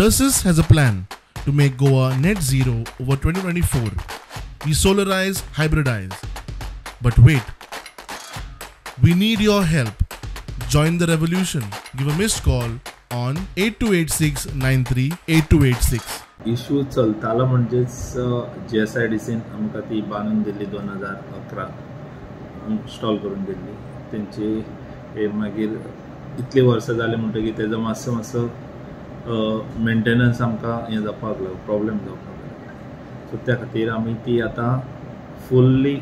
Tersus has a plan to make Goa net zero over 2024. We solarize, hybridize. But wait, we need your help. Join the revolution. Give a missed call on 8286938286. Issue चलतालो म्हणजेच जीएसआयडीसीन आमकां ती बांदून दिल्ली 2011 install करून दिल्ली तेंची. हे मागीर इतलीं वर्सां जालीं म्हणटकीर तेजो मातसो मातसो मेंटेनन्स आमकां हें जावपाक लागलो, प्रॉब्लेम जावपाक लागलो. सो त्या खातीर आमी ती आतां फुल्ली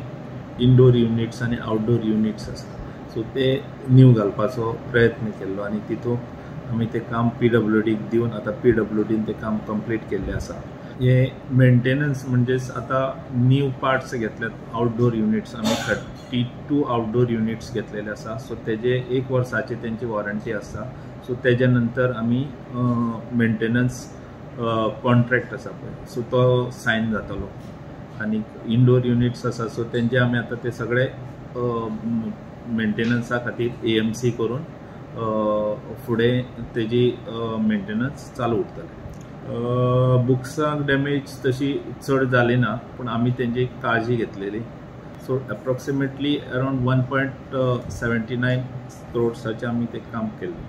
इनडोर युनिट्स आनी आउटडोर युनिट्स आसा, सो ते न्यू घालपाचो प्रयत्न केल्लो आनी तितूंत आमी तें काम पीडब्ल्यूडीक दिवन आतां पीडब्ल्यूडीन तें काम कंप्लीट केल्लें आसा. हे मेंटेनन्स म्हणजेच आतां न्यू पार्ट्स घेतल्यात. आउटडोर युनिट्स आमी 32 आउटडोर युनिट्स घेतलेले आसा. सो तेजे एक वर्साची तेंची वॉरंटी आसता. सो तेजे नंतर आमी मेंटेनन्स कॉन्ट्रॅक्ट आसा पळय, सो तो सायन जातलो. आनी इनडोर युनिट्स आसा, सो तेंचे आमी आतां ते सगळे मेंटेनन्सा खातीर एएमसी करून फुडें तेजी मेंटेनन्स चालू उरतले. बुक्सांक डॅमेज तशी चड जाली ना, पूण आमी तेंची काळजी घेतलेली. सो एप्रोक्सिमेटली अरावंड 1.79 क्रोड्साचें आमी तें काम केल्लें.